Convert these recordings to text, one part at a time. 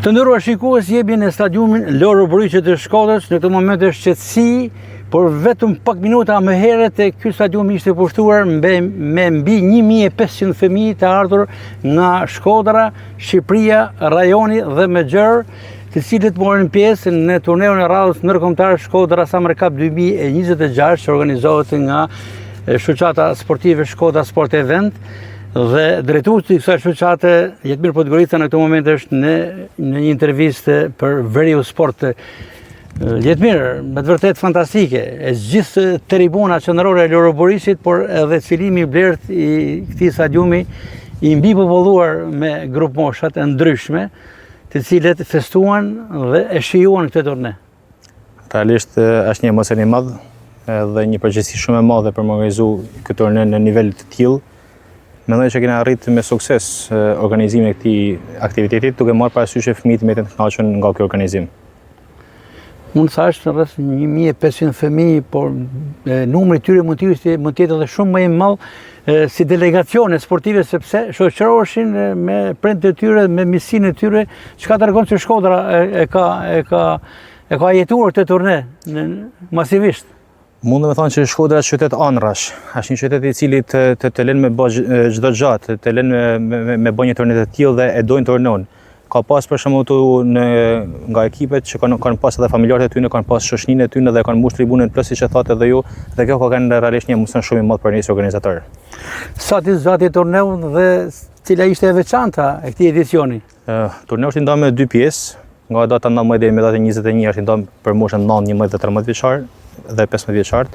Të nderuar shikues, jemi në stadiumin Loro Boriçi të Shkodrës, në këtë moment është qetësi, por vetëm pak minuta më herët ky stadium ishte pushtuar me, me mbi 1500 fëmijë të ardhur nga Shkodra, Shqipëria, rajoni dhe më gjerë, të cilët morën pjesë në turneun e radhës ndërkombëtar Shkodra Summer Cup 2026 që organizohet nga shoqata sportive Shkodra Sport Event. Dhe drejtuesi i kësaj shoqate, Jetmir Podgorica në këtë moment është në në një intervistë për Veriu Sport. Jetmir, me të vërtetë fantastike, e gjithë tribuna qendrore e Loro Boriçit, por edhe qilimi i blertë i këtij stadiumi i mbipopulluar me grupmoshat e ndryshme, të cilët festuan dhe e shijuan këtë turne. Realisht është një emocion i madh dhe një përgjegjësi shumë e madhe për me organizu këtë turne në nivel të tillë. Mendoj që kena arrit me sukses organizimin e këtij aktiviteti, duke marrë parasysh që fëmijët mbeten të kënaqur nga ky organizim. Unë thashë rreth 1500 fëmijë, por numri i tyre mund të ishte mund të jetë edhe shumë më i madh si delegacione sportive sepse shoqëroheshin me prindët e tyre, me miqësinë e tyre, çka tregon se Shkodra e, e ka e ka e ka jetuar këtë turne në, masivisht. Mund me thonë që Shkodra është qytet andrrash, është një qytet i cili të të, të lën me bë çdo gjë, të, të lën me me, me bë një turne të tillë dhe e dojnë turneun. Ka pas për shembull këtu në nga ekipet që kanë kanë pas edhe familjarët e tyre, kanë pas shoqërinë e tyre dhe kanë mbush tribunën plot siç e thatë edhe ju, dhe kjo ka qenë realisht një emocion shumë i madh për ne si organizator. Sa ditë zgjati turneu dhe cila ishte e veçanta e këtij edicioni? Uh, turneu është i ndarë në dy pjesë, nga data 19 deri me datën 21 është i ndarë për moshën 9, 11 dhe 13 vjeçar dhe 15 vjeçar,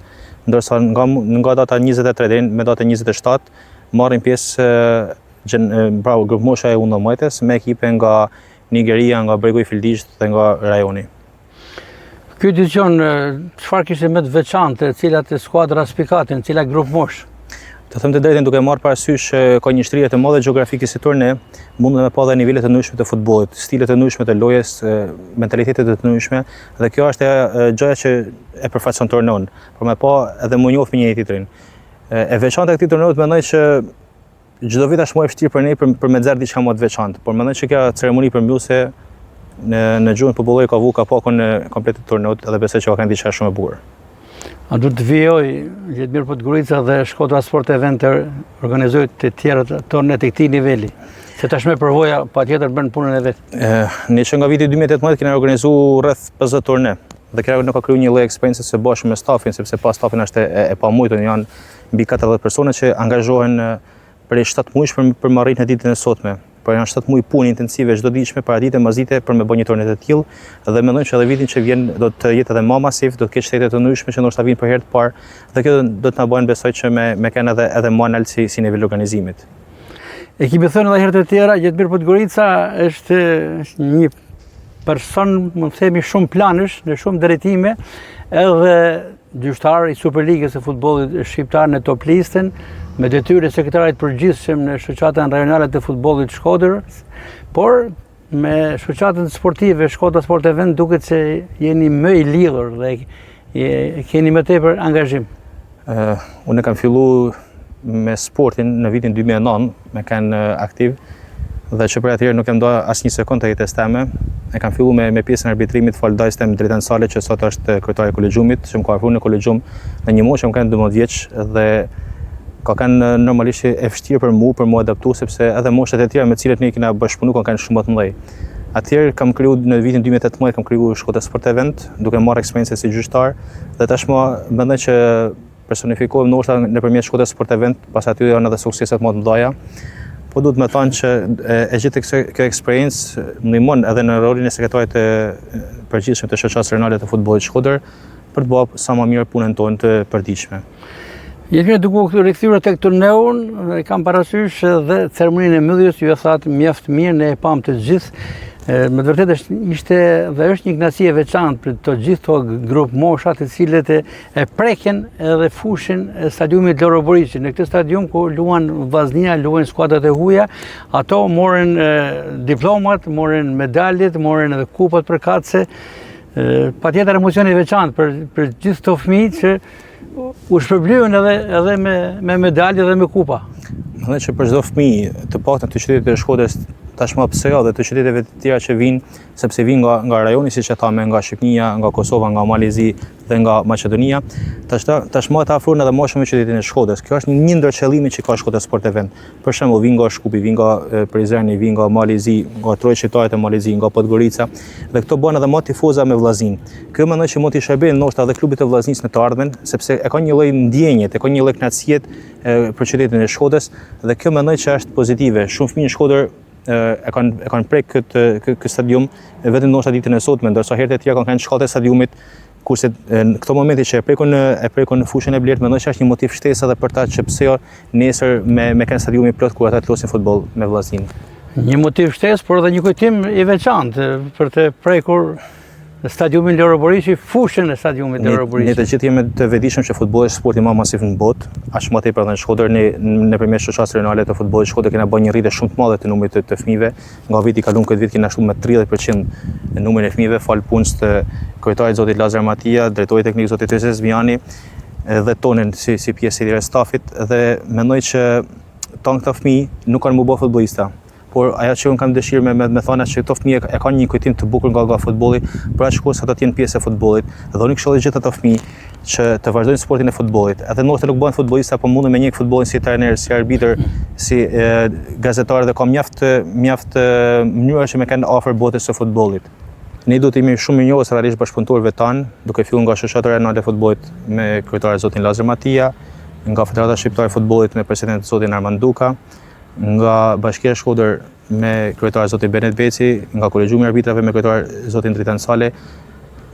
ndërsa nga nga data 23 deri me datën 27 marrin pjesë pra grupmosha e U19-s me ekipe nga Nigeria, nga Bregu i Fildishtë dhe nga rajoni. Ky edicion, çfarë kishte më të veçantë, cilat skuadra spikatën, cila grupmoshë? Të them të drejtën duke marrë parasysh që ka një shtrirje të madhe gjeografike si turne, mundem me pa dhe nivele të ndryshme të futbollit, stile të ndryshme të lojës, mentalitete të ndryshme dhe kjo është gjëja që e përfaqëson turneun, por me pa edhe m'u njoh me njëri tjetrin. E veçanta e këtij turneut mendoj që Çdo vit është më e vështirë për ne për, për me nxjerr diçka më të veçantë, por mendoj që kjo ceremoni përmbyllëse në në gjuhën popullore ka vu kapakun në komplet të turneut dhe besoj që ka qenë diçka shumë e bukur. A do të vijojë Jetmir Podgorica dhe Shkodra Sport Event të organizojë të tjera turne të këtij niveli? Se tashmë përvoja patjetër bën punën e vet. Ne që nga viti 2018 kena organizu rreth 50 turne dhe kjo na ka kriju një lloj eksperience së bashku me stafin, sepse pa stafin është e, e pamujtur, janë mbi 40 persona që angazhohen prej 7 muajsh për për me arrit në ditën e sotme. Por janë 7 muaj punë intensive çdo ditëshme paradite masdite për me bë një turne të tillë dhe mendojmë që edhe vitin që vjen do të jetë edhe më masiv, do të ketë shtete të ndryshme që ndoshta vijnë për herë të parë dhe kjo do të na bëjnë besoj që me me kanë edhe edhe më nalt si si nivel organizimit. E kemi thënë edhe herë të tjera, Jetmir Podgorica është një person, mund të themi shumë planësh, në shumë drejtime, edhe gjyqtar i Superligës së futbollit shqiptar në top listën, me detyrën e sekretarit të përgjithshëm në shoqatën rajonale të futbollit Shkodër, por me shoqatën sportive Shkodra Sport Event duket se jeni më i lidhur dhe keni më tepër angazhim. Uh, unë kam fillu me sportin në vitin 2009, me kanë aktiv, dhe që prej atëherë nuk e nda asnjë sekond të jetës teme. E kam fillu me, me pjesën e arbitrimit falë dajës tem Dritan Sale që sot është kryetar i kolegjiumit, që më ka afru në kolegjium në një moshë që më kanë 12 vjeç dhe ka kanë normalisht e vështirë për mu, për mu adaptu, sepse edhe moshat e tjera me cilët ne kena bashkëpunu kanë kanë shumë më të mëdhej. Atëherë kam kriju në vitin 2018 kam kriju Shkodra Sport Event, duke marrë eksperiencë si gjyqtar dhe tashmë mendoj që personifikohem ndoshta nëpërmjet Shkodra Sport Event, pas aty janë edhe sukseset më të mëdha. Po duhet me thanë që e, e gjithë kjo, kjo eksperiencë ndihmon edhe në rolin e sekretarit të përgjithshëm të shoqatës rajonale të futbollit Shkodër për të bërë sa më mirë punën tonë të përditshme. Jetmir duke u rikthyer tek turneu, e kam parasysh edhe ceremoninë e mbylljes, ju e thatë mjaft mirë, ne e pamë të gjithë. Me të vërtetë është ishte dhe është një kënaqësi e veçantë për të gjithë këto grupmosha të cilët e, e prekën edhe fushën e stadiumit Loro Boriçi. Në këtë stadium ku luan Vllaznia, luajnë skuadrat e huaja, ato morën diplomat, morën medaljet, morën edhe kupat përkatëse. Patjetër emocion i veçantë për për gjithë këto fëmijë që u shpërblyen edhe edhe me me medalje dhe me kupa. Mendoj që për çdo fëmijë, të paktën të qytetit të Shkodrës, tashmë pse jo dhe të qyteteve të tjera që vijnë, sepse vijnë nga nga rajoni siç e thamë, nga Shqipëria, nga Kosova, nga Mali i Zi dhe nga Maqedonia. Tashmë tashmë ata afrohen edhe më shumë me qytetin e Shkodrës. Kjo është një ndër qëllimet që ka Shkodra Sport Event. Për shembull, vijnë nga Shkupi, vijnë nga Prizreni, vijnë nga Mali i Zi, nga trojet shqiptare të Malit të Zi, nga Podgorica dhe këto bëhen edhe më tifoza me Vllazninë. Kjo mendoj që mund t'i shërbejë ndoshta edhe klubit të Vllaznisë në të ardhmen, sepse e ka një lloj ndjenje, e ka një lloj kënaqësie për qytetin e Shkodrës dhe kjo mendoj që është pozitive. Shumë fëmijë në Shkodër e kanë e kanë prek këtë këtë stadium vetëm ndoshta ditën e sotme, ndërsa herët e tjera kanë qenë shkallët e stadiumit, kurse në këto momente që e prekun e prekun fushën e blertë, mendoj që është një motiv shtesë edhe për ta që pse jo nesër me me kanë stadiumi plot kur ata të luajnë futboll me Vllazninë. Një motiv shtesë, por edhe një kujtim i veçantë për të prekur Stadiumin Loro Boriçi, fushën e stadiumit Loro Boriçi. Ne të gjithë jemi të vetëdijshëm që futbolli është sporti më masiv në botë, aq më tepër edhe në Shkodër, ne nëpërmjet shoqatës rajonale të futbollit Shkodër kena bërë një rritje shumë të madhe të numrit të, të fëmijëve. Nga viti i kaluar këtë vit kena shtuar me 30% numrin e fëmijëve falë punës të kryetarit zotit Lazar Matia, drejtorit teknik zotit Tezes Vjani dhe tonin si si pjesë e stafit dhe mendoj që tanë këta fëmijë nuk kanë m'u bë futbollista Por ajo që unë kam dëshirë me me, me thonë që këto fëmijë e kanë një kujtim të bukur nga nga futbolli, për aq kohë sa do të jenë pjesë e futbollit. Dhe unë këshilloj gjithë ata fëmijë që të vazhdojnë sportin e futbollit. Edhe nëse nuk bëhen futbollista, po munden me ndjek futbollin si trajner, si arbitër, si e, gazetar dhe ka mjaft mjaft mënyra që me kanë afër botës së futbollit. Ne duhet të jemi shumë mirënjohës realisht bashkëpunëtorëve tanë, duke filluar nga Shoqata Rajonale e Futbollit me kryetar zotin Lazër Matia, nga Federata Shqiptare e Futbollit me president zotin Armand Duka, nga Bashkia Shkodër me kryetar zotin Benet Beci, nga Kolegjiumi i Arbitrave me kryetar zotin Dritan Sale.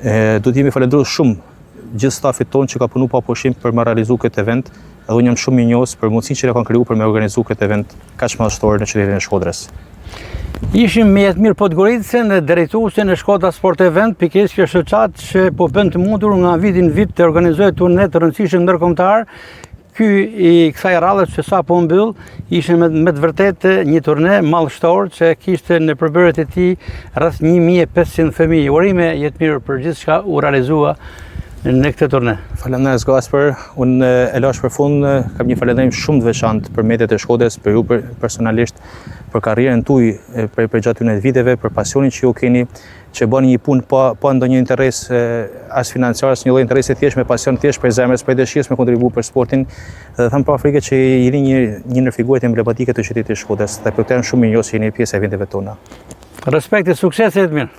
E, duhet të jemi falënderues shumë gjithë stafit tonë që ka punu pa pushim për me realizu këtë event dhe unë jam shumë mirënjohës për mundësinë që na kanë kriju për me organizu këtë event kaq madhështor në qytetin e Shkodrës. Ishim me Jetmir Podgoricën, drejtuesin e Shkodra Sport Event, pikërisht kjo shoqatë që po bën të mundur nga viti në vit të organizojë turne të rëndësishëm ndërkombëtar Ky i kësaj radhe që sapo u mbyll, ishte me, me të vërtetë një turne madhështor që kishte në përbërje të tij rreth 1500 fëmijë. Urime Jetmir për gjithçka u realizua në këtë turne. Faleminderit Gasper, unë e lash për fund, kam një falënderim shumë të veçantë për mediat e Shkodrës, për ju për, personalisht, për karrierën tuaj për përgjatë këtyre viteve, për pasionin që ju keni, që bëni një punë pa pa ndonjë interes as financiar, as një lloj interesi thjesht me pasion thjesht prej zemrës, prej dëshirës me kontribu për sportin. Dhe them pa frikë që jeni një një ndër figurat emblematike të qytetit të Shkodrës dhe për këtë jam shumë mirënjohës që jeni pjesë e eventeve tona. Respekt e suksese Jetmir.